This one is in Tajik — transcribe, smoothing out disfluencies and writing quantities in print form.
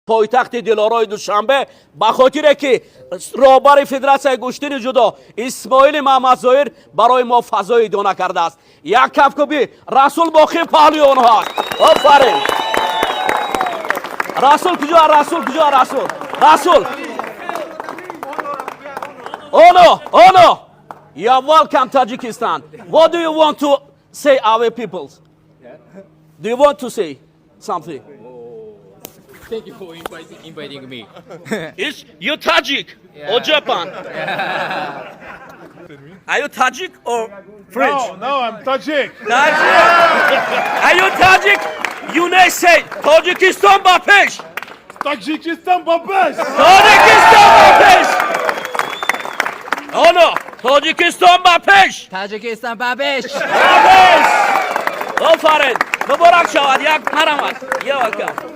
Пойтахти дилорои Душанбе, ба хотире ки роҳбари Федератсияи гӯштини ҷудо Исмоили Маҳмадзоир барои мо фазои дона кардааст. Як кафкӯбӣ. Расул Боқиев паҳлӯи онҳо аст. Офарин, Расул куҷо? Расул куҷо? Расул, Расул, оно, оно. You are welcome, Tajikistan. What do you want to say, our peoples? Do you want to say something? Thank you for inviting me. Is you Tajik or Japan? Are you Tajik or French? No, I'm Tajik. Tajik. Are you Tajik? You may say Тоҷикистон ба пеш. Таджикистан ба пеш! Тоҷикистон ба пеш. Оно, Тоҷикистон ба пеш. Таджикистан ба пеш! Ба пеш. Офарин. Муборак шавад. Як марҳамат. Я welcome.